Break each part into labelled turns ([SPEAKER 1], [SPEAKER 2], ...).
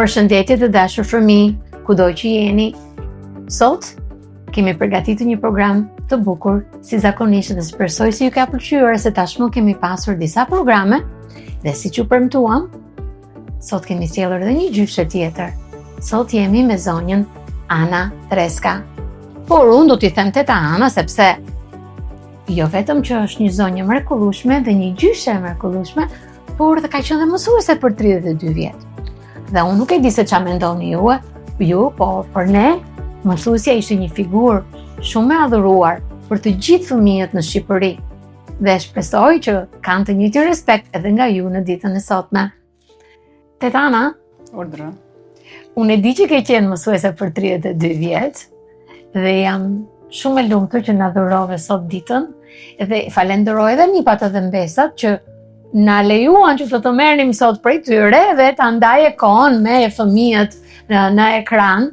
[SPEAKER 1] Përshëndetje të dashur fëmijë, kudo që jeni. Sot kemi përgatitur një program të bukur, si zakonisht dhe shpresoj se ju ka pëlqyer se tashmë kemi pasur disa programe dhe siç ju premtuam, sot kemi sjellur edhe një gjyshe tjetër. Sot jemi me zonjën Ana Treska. Por unë do t'i them teta Ana sepse jo vetëm që është një zonjë e mrekullueshme dhe një gjyshe e mrekullueshme, por dhe ka qenë dhe mësuese për 32 vjet. Dhe unë nuk e di se ça mendoni ju, ju, po për ne, mësuesja ishte një figurë shumë e adhuruar për të gjithë fëmijët në Shqipëri. Dhe shpresoj që kanë të njëjtin respekt edhe nga ju në ditën e sotme. Teta Ana?
[SPEAKER 2] Urdhëro.
[SPEAKER 1] Unë e di që ke qenë mësuese për 32 vjet dhe jam shumë e lumtur që na dhurove sot ditën dhe falenderoj edhe nipat edhe mbesat që na lejuan që të të merrnim sot prej tyre dhe ta ndaje kohën me fëmijët në, në ekran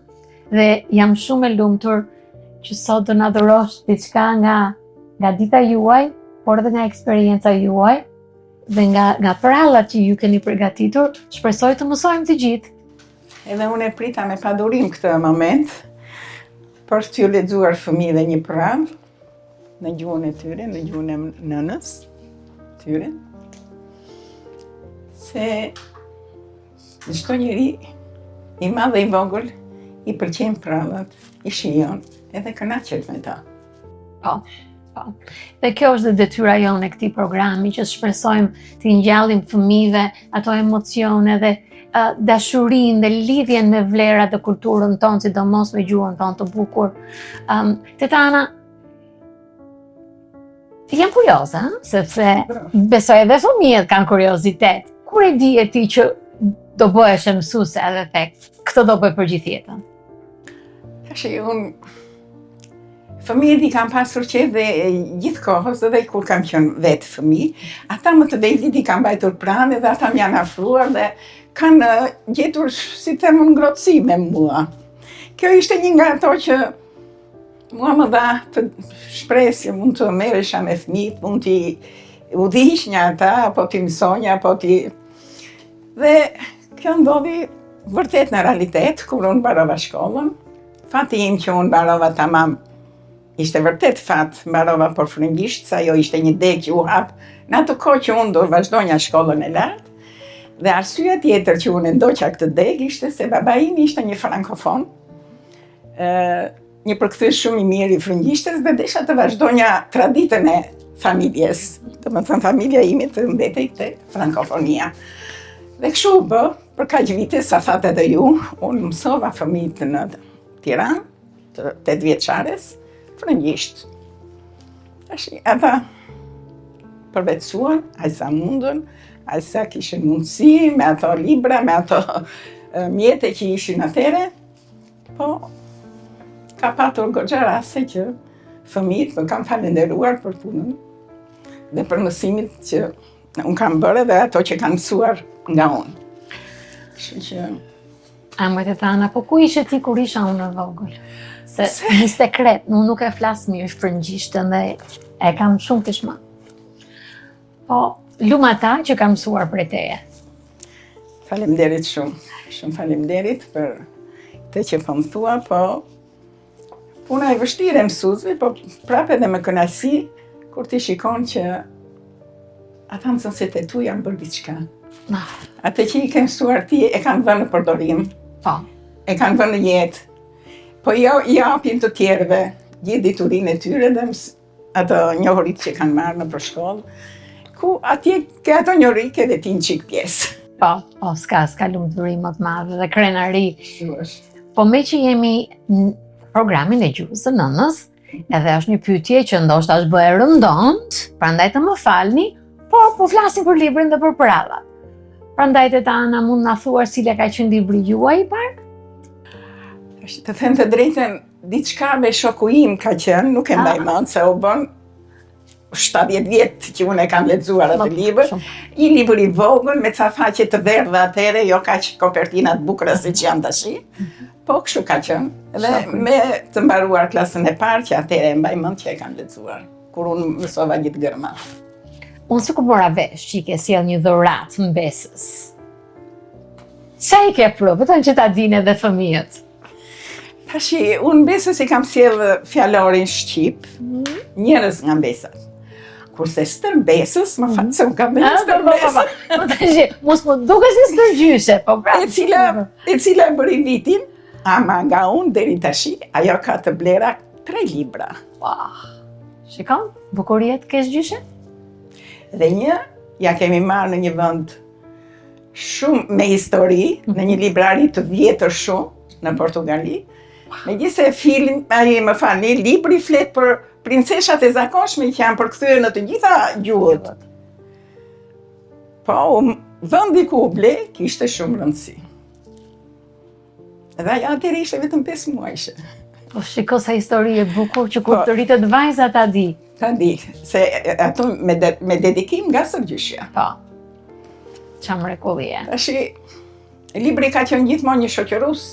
[SPEAKER 1] dhe jam shumë e lumtur që sot do na dhurosh diçka nga nga dita juaj, por edhe nga eksperienca juaj Dhe nga, nga përrallat që ju keni përgatitur, shpresoj të mësojmë të
[SPEAKER 2] gjithë. Edhe unë e prita me padurim këtë moment, për t'ju lexuar fëmijëve një përrallë, në gjuhën e tyre, në gjuhën e nënës tyre, se çdo njeri i madh dhe i vogël i pëlqejnë përrallat, i shijon edhe kënaqet me
[SPEAKER 1] ta. Po, po. Dhe kjo është dhe detyra jonë e këtij programi që shpresojmë t'i ngjallim fëmijëve ato emocione dhe uh, dashurinë dhe lidhjen me vlerat dhe kulturën tonë, sidomos me gjuhën tonë të bukur. Um, Teta Ana, jam kurioze, sepse besoj edhe fëmijët kanë kuriozitet. Kur e dije ti që do bëheshe mësuese edhe the, këtë do bëj për gjithë
[SPEAKER 2] jetën? Tash unë Fëmijët i kam pasur qejf dhe gjithë kohës edhe kur kam qenë vetë fëmijë, ata më të vegjlit i kam mbajtur pranë dhe ata më janë afruar dhe kanë gjetur, si të them unë, ngrohtësi me mua. Kjo ishte një nga ato që mua më dha të shpresë që mund të merresha me fëmijët, mund t'i udhëhiqnja ata, apo t'i mësonja, apo t'i... Dhe kjo ndodhi vërtet në realitet, kur unë mbarova shkollën, Fati im që unë mbarova tamam, ishte vërtet fat, mbarova për frëngjisht, se ajo ishte një degë që u hap në atë kohë që unë do vazhdonja shkollën e lartë. Dhe arsyeja tjetër që unë e ndoqa këtë degë ishte se babai im ishte një frankofon, ë një përkthyes shumë i mirë i frëngjishtes dhe desha të vazhdonja traditën e familjes. Domethënë familja ime të mbetej te frankofonia. Dhe kështu u bë, Për kaq vite, sa thatë edhe ju, unë mësova fëmijët në Tiranë, të tetëvjeçares, frëngjisht. Tash, ata përvetësuan, aq sa mundën, aq sa kishin mundësi, me ato libra, me ato mjete që ishin atëherë, po ka patur goxha raste që fëmijët më kanë falenderuar për punën dhe për mësimit që Unë kam bërë edhe ato që kanë mësuar nga unë.
[SPEAKER 1] Kështu që... A moj teta Ana, po ku ishe ti kur isha unë e vogël? Se një sekret, unë nuk e flas mirë frëngjishtën dhe e kam shumë pishman. Po, lum ata që kanë mësuar prej
[SPEAKER 2] teje. Faleminderit shumë, shumë faleminderit për këtë që po më thua, po Puna e vështirë e mësuesve, po prapë edhe me kënaqësi kur ti shikon që ata nxënësit e tu janë bërë diçka. Ah. Atë që i ke mësuar ti e kanë vënë në përdorim.
[SPEAKER 1] Po.
[SPEAKER 2] E kanë vënë në jetë. Po jo i japin të tjerëve gjithë diturinë e tyre dhe ato njohuritë që kanë marrë nëpër shkollë, ku atje ke ato njohuri ke dhe ti një çikë
[SPEAKER 1] pjesë. Po, po, s'ka, s'ka lumturi më të madhe dhe krenari. Po meqë jemi në programin e gjuhës së nënës, edhe është një pyetje që ndoshta është bë e rëndomtë, prandaj të më falni, por po flasim për librin dhe për përrallat. Prandaj teta Ana mund na thuash cila ka qenë libri juaj i
[SPEAKER 2] parë? Të them të drejtën, Diçka me shoku im ka qenë, nuk e mbaj ah. mend se u bën 70 vjet që unë e kam lexuar atë libër. Një libër i vogël me ca faqe të verdha atëherë, jo kaq kopertina të bukura siç janë tashi. Po kështu ka qenë. Dhe me të mbaruar klasën e parë që atëherë e mbaj mend që e kam lexuar, kur unë mësova gjithë
[SPEAKER 1] gërmat. Unë sikur mora vesh që i ke sjellë një dhuratë mbesës. Ça i ke pru, vetëm që ta dinë edhe fëmijët?
[SPEAKER 2] Tashi, unë mbesës i kam sjellë fjalorin shqip, mm -hmm. njërës nga mbesat. Kurse stërmbesës, më fal mhm. se unë kam dhe një ah,
[SPEAKER 1] po, po, po,
[SPEAKER 2] stërmbesë.
[SPEAKER 1] Po tashi, mos më dukesh si stërgjyshe, po
[SPEAKER 2] pra. E cila, e cila e bëri vitin, ama nga unë deri tashi, ajo ka të blera tre libra.
[SPEAKER 1] Wow. Shikon, bukurie të kesh gjyshe?
[SPEAKER 2] Dhe një, ia kemi marrë në një vend shumë me histori, në një librari të vjetër shumë, në Portugali. Megjithëse film, ai më falni, libri flet për princeshat e zakonshme që janë përkthyer në të gjitha gjuhët. Po, um, vendi ku u ble kishte shumë rëndësi. Dhe ajo atëherë ishte vetëm 5 muajshe.
[SPEAKER 1] Po shiko sa histori e bukur që kur po. të rritet vajza ta
[SPEAKER 2] di. Ta di, se ato me, de, me dedikim nga stërgjyshja.
[SPEAKER 1] Po. Ça mrekullie.
[SPEAKER 2] Tashi, libri ka qenë gjithmonë një shoqërues,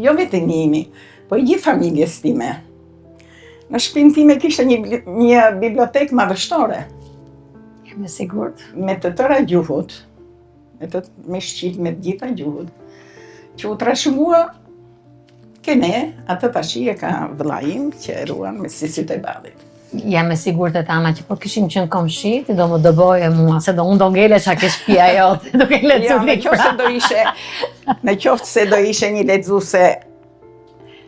[SPEAKER 2] jo vetëm i imi, po i gjithë familjes time. Në shpinë time kishte një, një bibliotekë madhështore.
[SPEAKER 1] Jam e sigurt.
[SPEAKER 2] Me të tëra gjuhët. me të me shqip me të gjitha gjuhët, që u trashëgua ke ne, atë tashi e ka vëllai im që e ruan me si sytë e
[SPEAKER 1] ballit. Jam e sigurt e Tana që po kishim qenë komshi, ti do më dëboje mua, se do unë do ngelesha ke shpia jote, duke lexu
[SPEAKER 2] jo, në qoftë se do ishe, në qoftë se do ishe një lexuese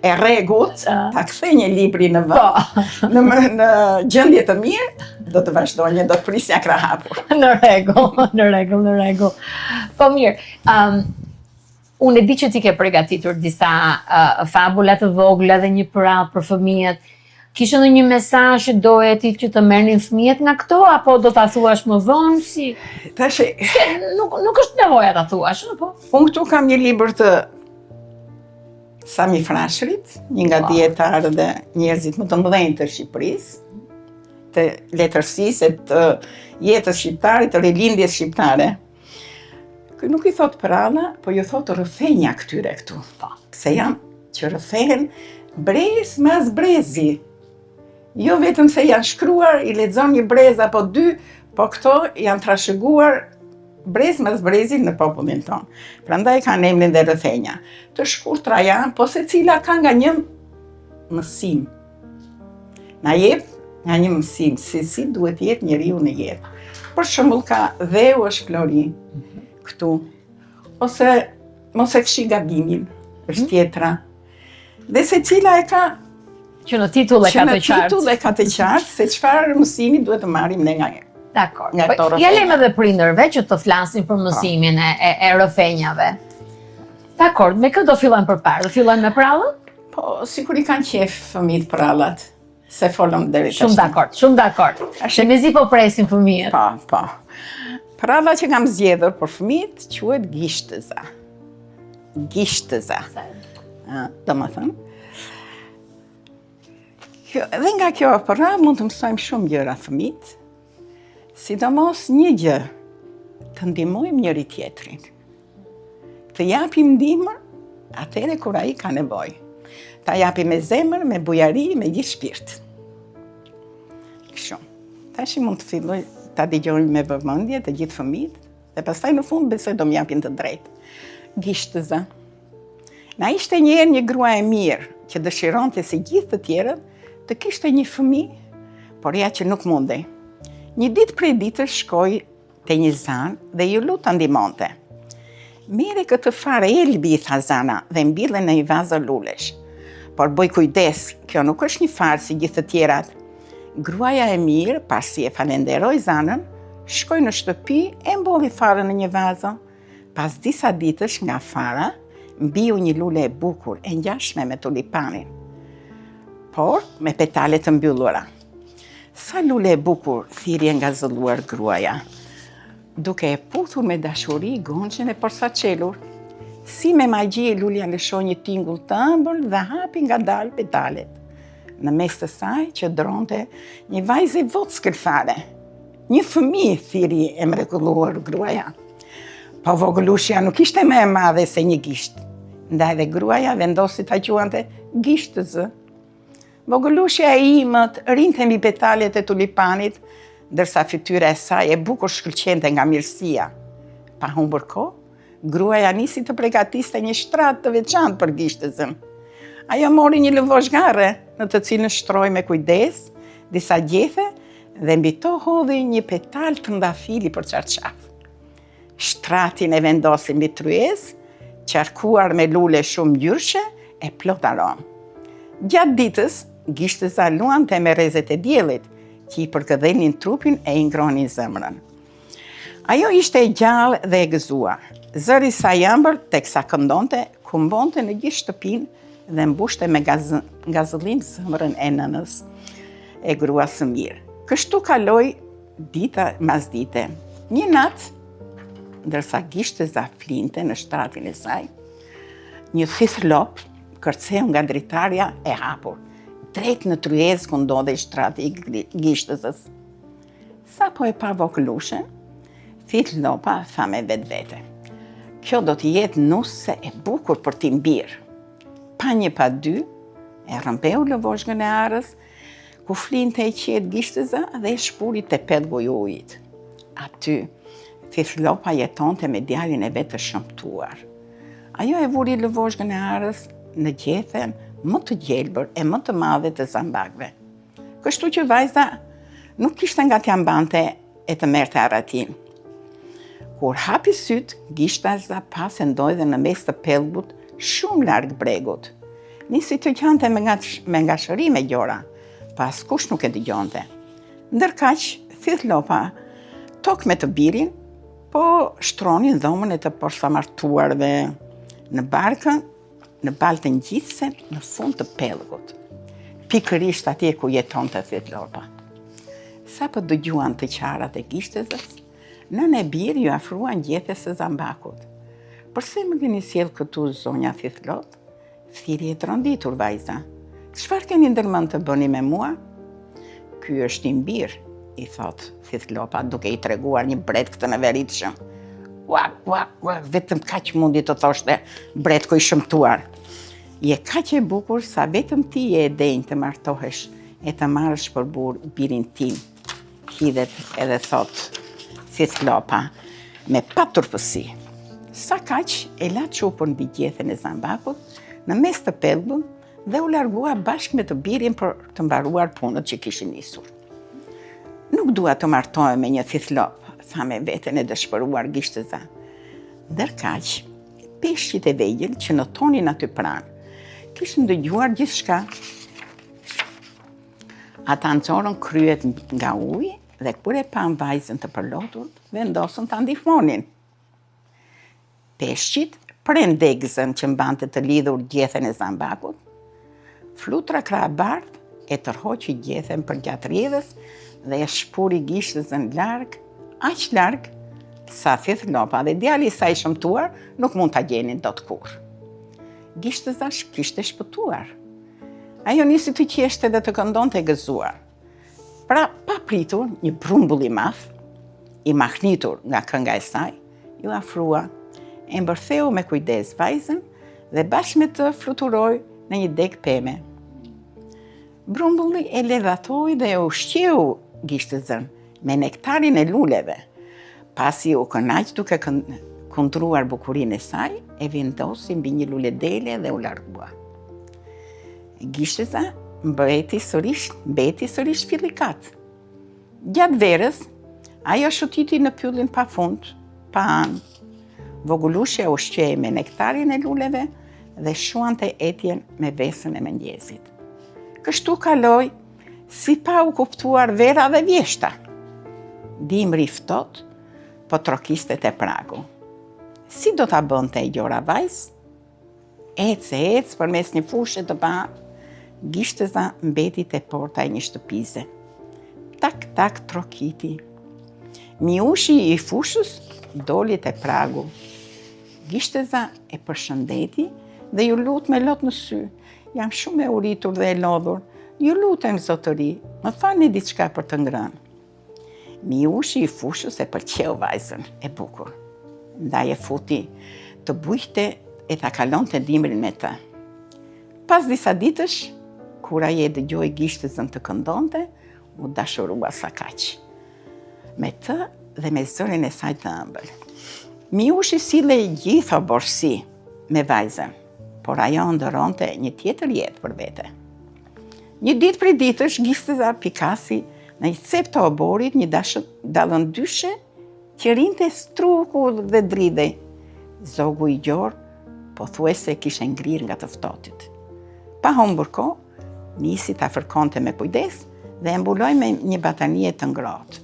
[SPEAKER 2] e rregullt, ta ktheje librin në vend, po. në, në gjendje të mirë, do të vazhdonje, do të prisja krahëhapur.
[SPEAKER 1] Në rregull, në rregull, në rregull. Po mirë, um, unë e di që ti ke përgatitur disa uh, fabula të vogla dhe një përrallë për fëmijët. Kishe ndonjë mesazh që doje ti që të merrnin fëmijët nga këto apo do ta thuash më vonë si?
[SPEAKER 2] Tash
[SPEAKER 1] nuk nuk është nevoja ta thuash, ëh,
[SPEAKER 2] po. Unë këtu kam një libër të Sami Frashërit, një nga dijetarët dhe njerëzit më të mëdhenj të Shqipërisë, të letërsisë e të jetës shqiptare, të rilindjes shqiptare. Ky nuk i thotë përralla, po ju thotë rrëfenja këtyre këtu. Po. Se janë që rrëfehen brez mas brezi. Jo vetëm se janë shkruar, i lexon një brez apo dy, po këto janë trashëguar brez mas brezi në popullin tonë. Prandaj kanë emrin dhe rrëfenja. Të shkurtra janë, po secila ka nga një mësim. Na jep nga një mësim, se si duhet të jetë njeriu në jetë. Për shembull ka dheu është flori këtu, ose mos e fshi gabimin, është mhm. tjetra. Dhe secila e ka
[SPEAKER 1] që në titull e ka të qartë.
[SPEAKER 2] Që në titull e ka të qartë se çfarë mësimi duhet të marrim ne nga
[SPEAKER 1] Dakord. Nga këto po, Ia lëmë edhe prindërve që të flasin për po. mësimin e, e, e rrëfenjave. Dakord, me kë do fillojmë përpara? Do fillojmë me
[SPEAKER 2] prallën? Po, sikur i kanë qejf fëmijët prrallat, se folëm deri
[SPEAKER 1] tash. Shumë dakord, shumë dakord. Se mezi po presin fëmijët.
[SPEAKER 2] Po, po. Prralla që kam zgjedhur për fëmijët quhet gishtëza. Gishtëza. Domethënë. Kjo, dhe nga kjo përrallë mund të mësojmë shumë gjëra fëmijët. Sidomos një gjë, të ndihmojmë njëri-tjetrin. Të japim ndihmë atëherë kur ai ka nevojë. Ta japim me zemër, me bujari, me gjithë shpirt. Kështu. Tashi mund të filloj ta dëgjojmë me vëmendje të gjithë fëmijët dhe pastaj në fund besoj do më japin të drejtë. Gishtëza. Na ishte një herë një grua e mirë që dëshironte si gjithë të tjerët të kishte një fëmijë, por ja që nuk mundej. Një ditë prej ditësh shkoi te një zanë dhe iu lut ta ndihmonte. Merre këtë farë elbi, i tha zana, dhe mbille në një vazo lulesh. Por bëj kujdes, kjo nuk është një farë si gjithë të tjerat. Gruaja e mirë, pasi e falenderoi zanën, shkoi në shtëpi e mbolli farën në një vazo. Pas disa ditësh nga fara, mbiu një lule e bukur, e ngjashme me tulipanin, por me petale të mbyllura. Sa lule e bukur, thirri e ngazëlluar gruaja, duke e puthur me dashuri gonxhen e porsaçelur. Si me magji, lulja lëshoi një tingull të ëmbël dhe hapi ngadalë petalet. Në mes të saj qëndronte një vajzë e vockël fare. Një fëmijë, thirri e mrekulluar gruaja. Po vogëlushja nuk ishte më e madhe se një gisht. Ndaj dhe gruaja vendosi ta quante gishtëzë. Vogëlushja e imët rrinte mbi petalet e tulipanit, ndërsa fytyra e saj e bukur shkëlqente nga mirësia. Pa humbur kohë, Gruaja nisi të pregatiste një shtrat të veçantë për gishtëzën. Ajo mori një lëvozhgë arre, në të cilën shtroi me kujdes disa gjethe dhe mbi to hodhi një petal trëndafili për çarçaf. Shtratin e vendosi mbi tryezë, qarkuar me lule shumëngjyrëshe e plot aromë. Gjatë ditës, gishtëza luante me rrezet e diellit, që i përkëdhelnin trupin e i ngrohnin zemrën. Ajo ishte e gjallë dhe e gëzuar. Zëri i saj i ëmbël teksa këndonte, kumbonte në gjithë shtëpinë dhe mbushte me ngazëllim zemrën e nënës e gruas së mirë. Kështu kaloi dita mas dite. Një natë, ndërsa gishtëza flinte në shtratin e saj, një thithlopë kërceu nga dritarja e hapur, drejt në tryezë ku ndodhej shtrati i gishtëzës. Sapo e pa vogëlushen, thithlopa tha me vetvete. Kjo do të jetë nuse e bukur për tim bir. Pa një pa dy, e rrëmbeu lëvozhgën e arrës, ku flinte e qetë gishtëza dhe e shpuri te pellgu i ujit. Aty, thithlopa jetonte me djalin e vet të shëmtuar. Ajo e vuri lëvozhgën e arrës në gjethen më të gjelbër e më të madhe të zambakëve. Kështu që vajza nuk kishte nga t'ia mbante e të merrte arratinë. Kur hapi sytë, gishtëza pa se ndodhej në mes të pellgut shumë larg bregut. Nisi të qante me, nga, me ngashërim e gjora, po askush nuk e dëgjonte. Ndërkaq, thithlopa, tok me të birin, po shtronin dhomën e të porsamartuarve në barkën në baltën ngjitëse në fund të pellgut, pikërisht atje ku jetonte thithlopa. Sapo dëgjuan të qarat e gishtëzës, nënë e bir iu afruan gjethes së zambakut. Përse më keni sjellë këtu, zonja thithlopë? Thirri e tronditur vajza. Çfarë keni ndërmend të bëni me mua? Ky është im bir, i thotë thithlopa duke i treguar një bretk të neveritshëm. Ua, ua, ua, vetëm kaq mundi të thoshte bretku i shëmtuar. Je kaq e bukur sa vetëm ti je e denjë të martohesh e të marrësh për burrë birin tim. Hidhet edhe thotë thithlopa me paturpësi. Sakaq e la çupën mbi gjethen e zambakut në mes të pellgut dhe u largua bashkë me të birin për të mbaruar punët që kishin nisur. Nuk dua të martohem me një thithlopë, tha me veten e dëshpëruar gishtëza. Ndërkaq, peshqit e vegjël që notonin aty pranë, kishin dëgjuar gjithçka. Ata nxorën kryet nga uji dhe kur e panë vajzën të përlotur, vendosën ta ndihmonin. Peshqit prenë degëzën që mbante të lidhur gjethen e zambakut. Flutura krahëbardhë e tërhoqi gjethen përgjatë rrjedhës dhe e shpuri gishtëzën larg, aq larg, sa thithlopa dhe djali i saj i shëmtuar nuk mund ta gjenin dot kurrë. Gishtëza kishte shpëtuar. Ajo nisi të qeshte dhe të këndonte e gëzuar. Pra, papritur, një brumbull i madh, i mahnitur nga kënga e saj, iu afrua, e mbërtheu me kujdes vajzën dhe bashkë me të fluturoi në një degë peme. Brumbulli e ledhatoi dhe e ushqeu gishtëzën me nektarin e luleve. Pasi u kënaq duke kundruar bukurinë e saj, e vendosi mbi një luledele dhe u largua. Gishtëza mbeti sërish, mbeti sërish fillikat. Gjatë verës, ajo shëtiti në pyllin pa fund, pa anë. Vogëlushja ushqehej me nektarin e luleve dhe shuante etjen me vesën e mëngjesit. Kështu kaloi si pa u kuptuar vera dhe vjeshta. Dimri i ftohtë po trokiste te pragu. Si do ta bënte e gjora vajzë? Ec e ec përmes një fushe të pahanë, gishtëza mbeti te porta e një shtëpize. Tak, tak, trokiti. Miushi i fushës doli te pragu. Gishtëza e përshëndeti dhe iu lut me lot në sy. Jam shumë e uritur dhe e lodhur. Ju lutem, zotëri, më falni diçka për të ngrënë. Miushi i fushës e pëlqeu vajzën e bukur, ndaj e futi të bujte e ta kalonte dimrin me të. Pas disa ditësh, kur ai e dëgjoi gishtëzën të këndonte, u dashurua sakaq me të dhe me zërin e saj të ëmbël. Miushi sillej gjithë oborrësi me vajzën, por ajo ëndërronte një tjetër jetë për vete. Një ditë prej ditësh, Gishtëza pikasi në një cep të oborrit një dallëndyshe që rrinte strukur dhe dridhej. Zogu i gjorë, pothuajse kishte ngrirë nga të ftohtit. Pa humbur kohë, nisi ta fërkonte me kujdes dhe e mbuloi me një batanije të ngrohtë.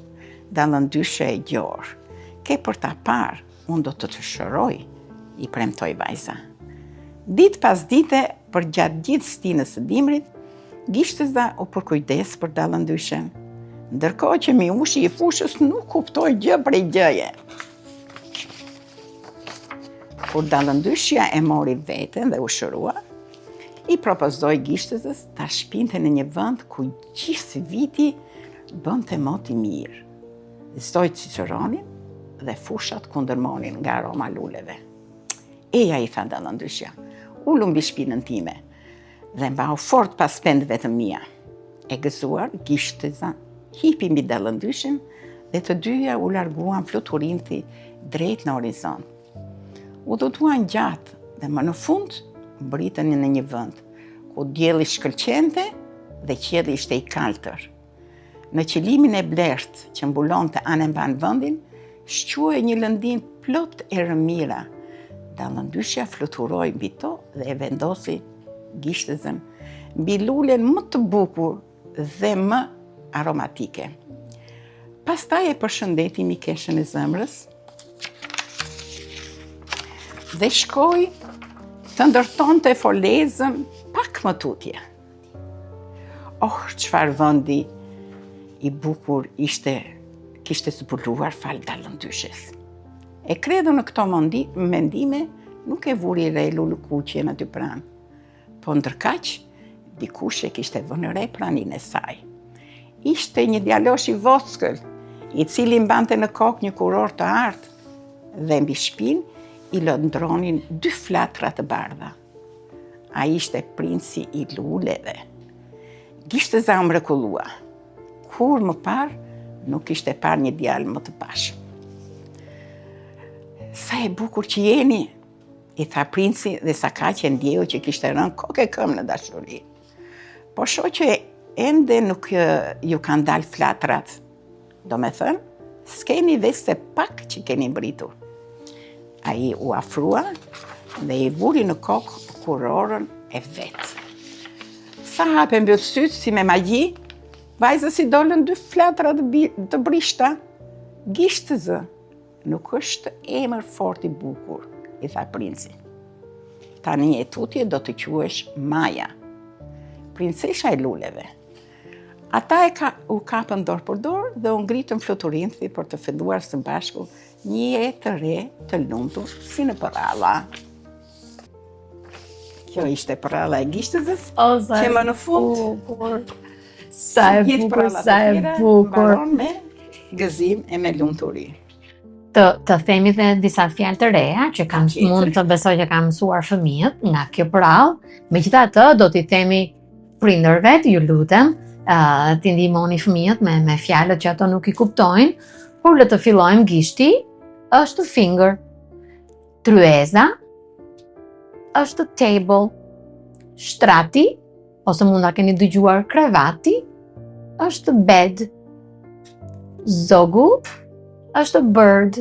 [SPEAKER 2] Dallëndyshe e gjorë, ke për ta parë, unë do të të shëroj, i premtoi vajza. Ditë pas dite, përgjatë gjithë stinës së dimrit, Gishtëza u përkujdes për dallëndyshen, ndërkohë që Miushi i fushës nuk kuptoi gjë prej gjëje. Kur dallëndyshja e mori veten dhe u shërua, i propozoi Gishtëzës ta shpinte në një vend ku gjithë viti bënte mot i mirë. Zogjtë cicëronin dhe fushat kundërmonin nga aroma e luleve. Eja i tha dallëndyshja, ulu mbi shpinën time dhe mbahu fort pas pendëve të mia. E gëzuar, Gishtëza hipi mbi dallëndyshen dhe të dyja u larguan fluturimthi drejt në horizont. Udhëtuan gjatë dhe më në fund mbërritën në një vend ku dielli shkëlqente dhe qielli ishte i kaltër. Në qilimin e blertë që mbulonte anembanë vendin, shquhej një lëndinë plot erëmira. Dallëndyshja fluturoi mbi to dhe e vendosi gishtëzën mbi lulen më të bukur dhe më aromatike. Pastaj e përshëndeti mikeshën e zemrës dhe shkoi të ndërtonte folezën pak më tutje. Oh, çfarë vendi i bukur ishte, kishte zbuluar falë dallëndyshes. E kredhur në këto mondi, mendime, nuk e vuri re lulëkuqen aty pranë. Po ndërkaq, dikush e kishte vënë re praninë e saj. Ishte një djalosh i vockël, i cili mbante në kokë një kurorë të artë dhe mbi shpinë i lundronin dy flatra të bardha. Ai ishte princi i luleve. Gishtëza u mrekullua. Kurrë më parë nuk kishte parë një djalë më të pashëm. Sa e bukur që jeni, i tha princi dhe sakaq e ndjeu që kishte rënë kokë e këmbë në dashuri. Po shoh që ende nuk ju kanë dalë flatrat. Domethënë, s'keni veçse pak që keni mbërritur. Ai u afrua dhe i vuri në kokë kurorën e vet. Sa hap e mbyll sytë si me magji, vajzës i dolën dy flatra të brishta. Gishtëzë, nuk është emër fort i bukur, i tha princi. Tani e tutje do të quhesh Maja, princesha e luleve. Ata e ka, u kapën dorë për dorë dhe u ngritën fluturimthi për të filluar së bashku një jetë të re të lumtur si në përralla. Kjo ishte përralla e gishtëzës, që më në fund
[SPEAKER 1] bukur. Sa e bukur, sa e bukur.
[SPEAKER 2] Mbaron me gëzim e me lumturi.
[SPEAKER 1] Të, të themi dhe disa fjalë të reja që kanë mund të besoj që kanë mësuar fëmijët nga kjo përrallë. Megjithatë, do t'i themi Prindërve, ju lutem, uh, t'i ndihmoni fëmijët me me fjalët që ato nuk i kuptojnë, por le të fillojmë gishti është finger. Tryeza është table. Shtrati ose mund ta keni dëgjuar krevati është bed. Zogu është bird.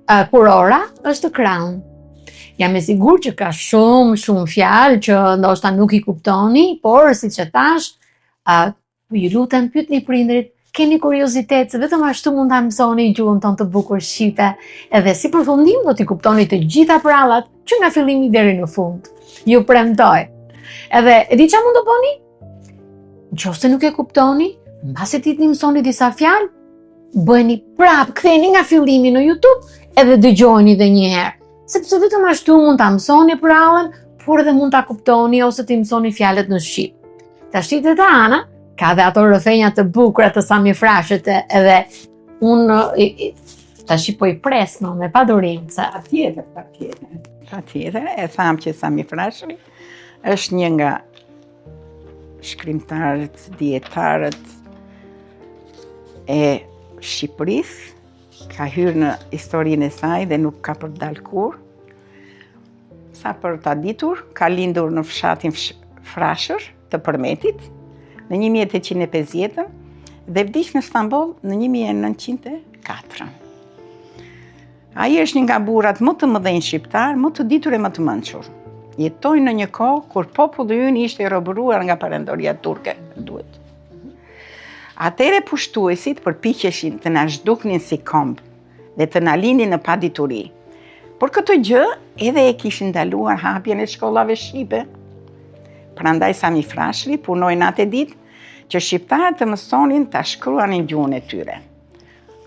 [SPEAKER 1] Uh, kurora është crown. Jam e sigurt që ka shumë, shumë fjalë që ndoshta nuk i kuptoni, por siç e thashë, uh, ju lutem pyetni prindërit, keni kuriozitet se vetëm ashtu mund ta mësoni gjuhën tonë të bukur shqipe, edhe si përfundim do t'i kuptoni të gjitha përrallat që nga fillimi deri në fund. Ju premtoj. Edhe e di çfarë mund të bëni? Në qoftë se nuk e kuptoni, mbasi t'i mësoni disa fjalë, bëni prapë, ktheheni nga fillimi në YouTube edhe dëgjojeni dhe një herë. Sepse vetëm ashtu mund ta mësoni përrallën, por edhe mund ta kuptoni ose t'i mësoni fjalët në shqip. Tashti teta Ana, ka dhe ato rrëfenja të bukura të Sami Frashërit edhe unë tashi po i pres më me padurim.
[SPEAKER 2] Se... Patjetër, patjetër. Patjetër, e thamë që Sami Frashëri është një nga shkrimtarët, dijetarët e Shqipërisë. Ka hyrë në historinë e saj dhe nuk ka për të dalë kurrë. Sa për ta ditur, ka lindur në fshatin Frashër të Përmetit në 1850 dhe vdiq në Stamboll në 1904. Ai është një nga burrat më të mëdhenj shqiptarë, më të ditur e më të mençur. Jetoi në një kohë kur populli ynë ishte i robëruar nga perandoria turke, duhet. Atëherë pushtuesit përpiqeshin të na zhduknin si komb dhe të na linin në padituri. Por këtë gjë edhe e kishin ndaluar hapjen e shkollave shqipe. Prandaj Sami Frashëri punoi natë e ditë që shqiptarët të mësonin ta shkruanin gjuhën e tyre.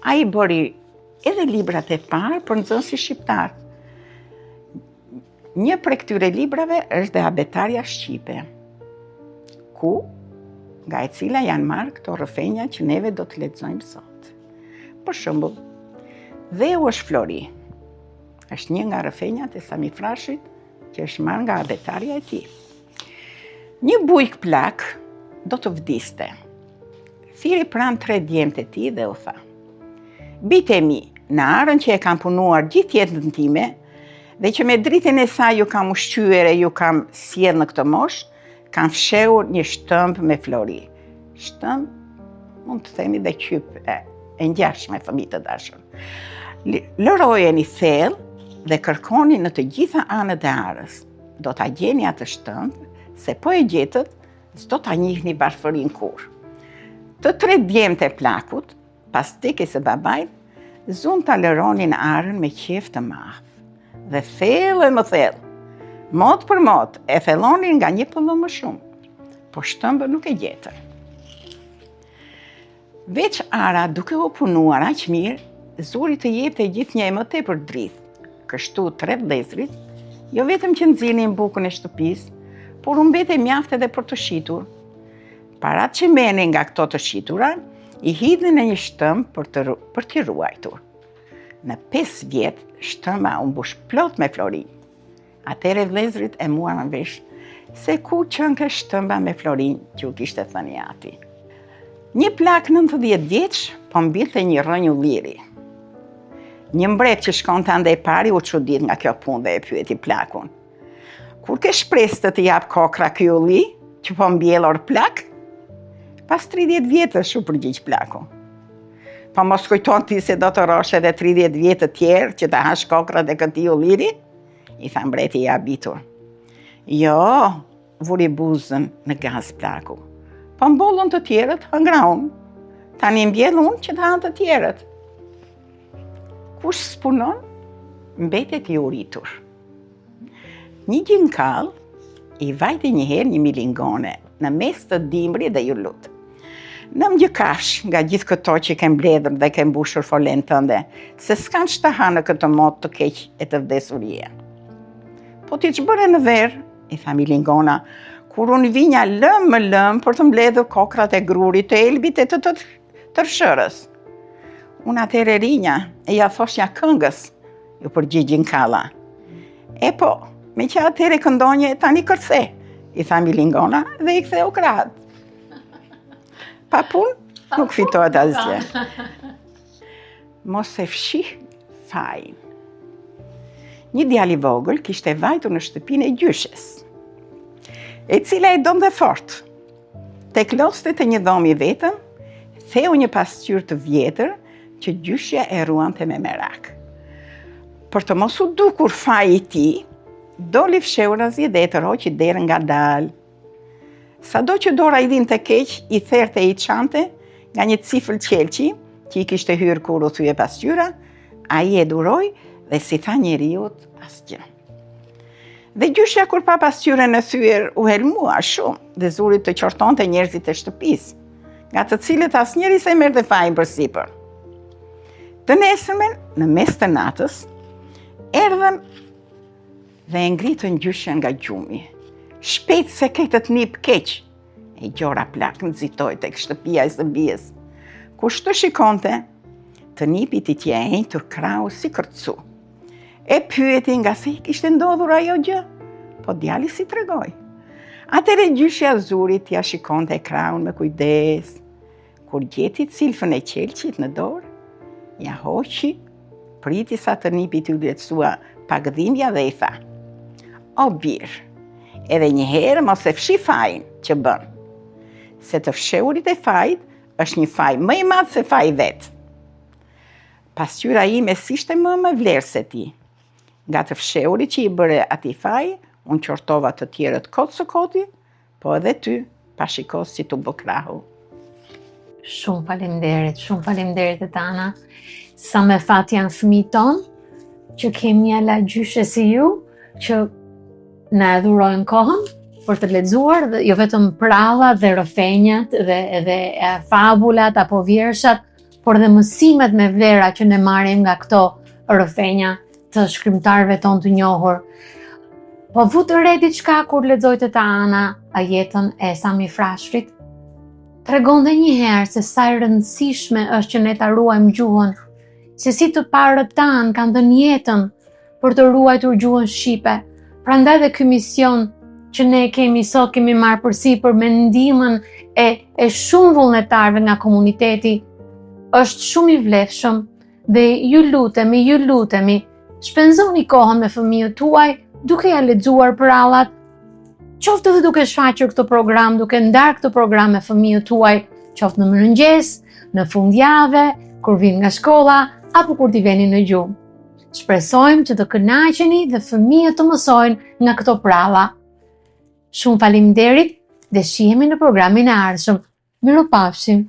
[SPEAKER 2] Ai bëri edhe librat e parë për nxënësit shqiptarë. Një prej këtyre librave është dhe Abetarja Shqipe, ku nga e cila janë marrë këto rrëfenja që neve do të lexojmë sot. Për shembull, Dheu është flori. Është një nga rrëfenjat e Sami Frashërit që është marrë nga abetarja e tij. Një bujk plak do të vdiste. Thirri pranë tre djemtë e tij dhe u tha: Bijtë e mi, në arën që e kam punuar gjithë jetën time dhe që me drithin e saj ju kam ushqyer e ju kam sjellë në këtë moshë, kam fshehur një shtëmbë me flori. Shtëmbë, mund të themi dhe qyp e, e ngjashme fëmijë të dashur. Lërojeni thellë dhe kërkoni në të gjitha anët e arës. Do ta gjeni atë shtëmbë, se po e gjetët, s'do ta njihni varfërinë kurrë. Të tre djemtë e plakut, pas vdekjes së babait, zunë ta lëronin arën me qejf të madh. Dhe thellë e më thellë, mot për mot, e thellonin nga një pëllëmbë më shumë, por shtëmbën nuk e gjetën. Veç ara duke u punuar aq mirë, zuri të jepte gjithnjë e më tepër drithë. Kështu tre vëllezërit, jo vetëm që nxirrnin bukën e shtëpisë, por u mbetej mjaft edhe për të shitur. Paratë që merrnin nga këto të shitura, i hidhnin në një shtëmbë për të për t'i ruajtur. Në 5 vjet, shtëmba u mbush plot me florinj. Atëherë vëllezërit e muarën vesh se ku qenke shtëmba me florinj që u kishte thënë i ati. Një plak 90 vjeç po mbillte një rrënjë ulliri. Një mbret që shkonte andej pari u çudit nga kjo punë dhe e pyeti plakun. Kur ke shpresë të të japë kokrra ky ulli që po mbjell or plak? Pas 30 vjetësh u përgjigj plaku. Po mos kujton ti se do të rrosh edhe 30 vjet të tjerë që të hash kokrrat e këtij ulliri? I tha mbreti i habitur. Jo, vuri buzën në gaz plaku. Po mbollën të tjerët, hëngra unë. Tani mbjell unë që të hanë të tjerët. Kush s'punon, mbetet i uritur. Një gjinkallë i vajti një herë një milingone në mes të dimrit dhe iu lut. Nëmë një kafshë nga gjithë këto që ke mbledhur dhe ke mbushur folenë tënde, se s'kanë ç'të hanë në këtë mot të keq e të vdesurie. Po ti ç'bëre në verë, i tha milingona, kur unë vinja lëmë më lëmë për të mbledhur kokrrat e grurit të elbit e të të tërshërës. Unë atëherë rrinja e ia thoshnja këngës, iu përgjigj gjinkalla. E po, meqë atëherë këndonje, tani kërce, i tha milingona dhe i ktheu krahët. Pa punë, nuk fitohet asgjë. Mos e fshih fajin. Një djalë i vogël kishte vajtur në shtëpinë e gjyshes, e cila e donte fort. Tek loste te një dhomë i vetëm, theu një pasqyrë të vjetër që gjyshja e ruante me merak. Për të mos u dukur faji i tij, doli fshehurazi dhe e tërhoqi derën ngadalë. Sado që dora i dhimte keq, i therte e i çante nga një cifël qelqi që i kishte hyrë kur u thye pasqyra, ai e duroi dhe s'i tha njeriut asgjë. Dhe gjyshja kur pa pasqyrën e thyer u helmua shumë dhe zuri të qortonte njerëzit e shtëpisë, nga të cilët asnjëri s'e merrte fajin përsipër. Të nesërmen, në mes të natës, erdhën Dhe e ngritën gjyshen nga gjumi. Shpejt se ke të të nip keq, e gjora plakë nxitoi tek shtëpia e së bijës. Kush të shikonte, të nipit i qe enjtur krahu si kërcu. E pyeti nga se i kishte ndodhur ajo gjë, po djali s'i tregoi. Atëherë gjyshja zuri t'ia shikonte krahun me kujdes, Kur gjeti cilfën e qelqit në dorë, Ia hoqi, priti sa të nipit iu lehtësua pak dhimbja dhe i tha. O bir, edhe një herë mos e fshih fajin që bën, se të fshehurit e fajit është një faj më i madh se faji vetë. Pasqyra ime s'ishte më me vlerë se ti. Nga të fshehurit që i bëre atij faji, unë qortova të tjerët kot së koti, Po edhe ty, pa shiko si t'u bë krahu.
[SPEAKER 1] Shumë faleminderit, shumë faleminderit teta Ana. Sa me fat janë fëmijët tonë, që kemi ala gjyshe si ju, që na e dhurojnë kohën për të lexuar dhe jo vetëm prallat dhe rrëfenjat dhe edhe fabulat apo vjershat, por dhe mësimet me vlera që ne marrim nga këto rrëfenja të shkrimtarëve tonë të njohur. Po vutë re diçka kur lexoi teta Ana jetën e Sami Frashërit? Tregon dhe një herë se sa e rëndësishme është që ne ta ruajmë gjuhën, se si të parët tanë kanë dhënë jetën për të ruajtur gjuhën shqipe. Prandaj dhe ky mision që ne kemi sot kemi marrë përsipër me ndihmën e e shumë vullnetarëve nga komuniteti është shumë i vlefshëm dhe ju lutemi, ju lutemi, shpenzoni kohën me fëmijët tuaj duke ia lexuar prallat, qoftë edhe duke shfaqur këtë program, duke ndarë këtë program me fëmijët tuaj, qoftë në mëngjes, në fundjavë, kur vijnë nga shkolla apo kur t'i veni në gjumë. Shpresojmë që të kënaqeni dhe fëmijët të mësojnë nga këto pralla. Shumë faleminderit dhe shihemi në programin e ardhshëm. Mirupafshim!